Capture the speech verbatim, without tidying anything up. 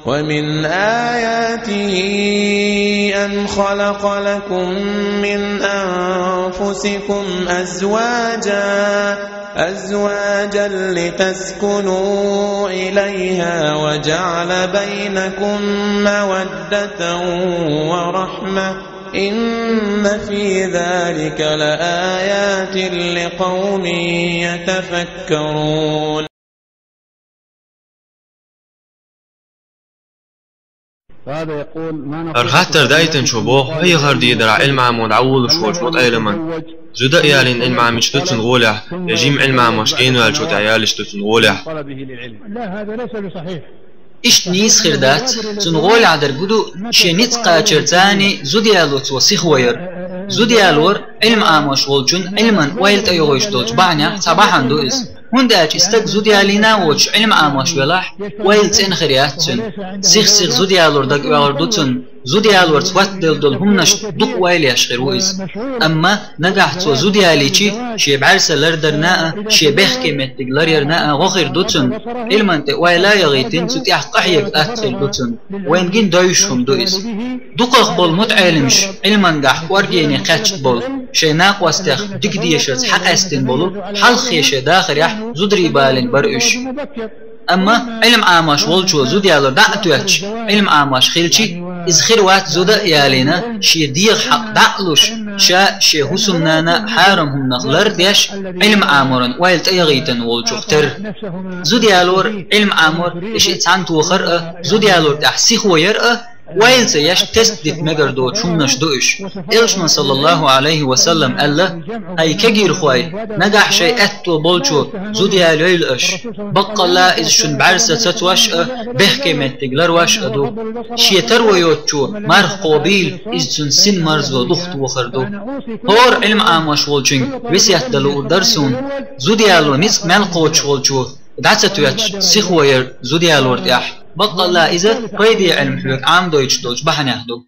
ومن آياته أن خلق لكم من أنفسكم أزواجا، أزواجا لتسكنوا إليها وجعل بينكم مودة ورحمة، إن في ذلك لآيات لقوم يتفكرون. Хьар хаттар дайтанчо боху, хьехар дийр дара Ӏилма Ӏамор дӀаволуш волчу мутаӀелиман. Зуда а ялийна Ӏилма Ӏамийча ду цунна гӀолехь, я жима Ӏилма Ӏамош генваьллачул тӀаьхьа ялийча ду цунна гӀолехь. Иштта нийса хир дац, цунна гӀолехь дерг хӀун ду, шен ницкъ кхачар царний зуда яло цо сихвояр. Зуда ялор Ӏилма Ӏамош волчун Ӏилман ойла тӀейогӀуьйтуш долчу бахьанех цхьа бахьана ду иза. ХӀунда аьлча и стаг зуда ялийна а воцуш Ӏилма Ӏамош велахь, ойла цӀена хир яц цуьнан. Сих-сиха зуда ялор дагавоьллур ду цунна. Зуда ялорца хӀоттаделла долу хӀуманаш дукха ойла еш хир ву иза. Амма нагахь цо зуда ялийча, шен бӀаьрса лардарна а, шен бехке меттиг ларъярна а гӀо хир ду цунна. Ӏилман тӀе ойла а яхийтина, цу тӀехь къахьега атта хир ду цунна. Вайна гина девзаш хӀума ду иза. Дукхах болу мутаӀелимаш Ӏилмангахь кӀоргене кхаьчна болу, шайн накъостех дика дешарца хьакъаьстина болу, хьалххе шайн дахарехь зударий балийна бара уьш. Амма Ӏилма Ӏамош волчо зуда ялор дӀа а тоьттуш, Ӏилма Ӏамош хилча, иза хир вац зуда а ялийна, шен дегӀан хьакъ дӀа а луш, ша шен хӀусамнана хьарам хӀуманах лардеш, Ӏилма Ӏаморан ойла тӀеяхийтина волчух тера. Зуда ялор, Ӏилма Ӏамор, я шиъ цхьаьна тохар а, зуда ялор тӀехь сихвояр а, ойла ца еш тестадита мегар доцу хӀуманаш ду уьш. Элчано, саллаллаху Ӏалайхи ва саллам, аьлла: «Ай кегийрхой, нагахь шайн аьтто болчо зуда ялайойла аша. Баккъалла иза шуна бӀаьрса цацош а, бехке меттиг ларвош а ду. Шен таро йоцучо марха кхобийла, иза цуьнан син марзо духатохар ду». ХӀора Ӏилма Ӏамош волчуьнга весет дан луур дара суна: зуда яло ницкъ мел кхочуш волчо дӀа ца тоьттуш, сихвояр зуда ялор тӀехь. Баккъалла иза пайде Ӏилма хьоьга Ӏамадойтуш долчу бахьанех ду.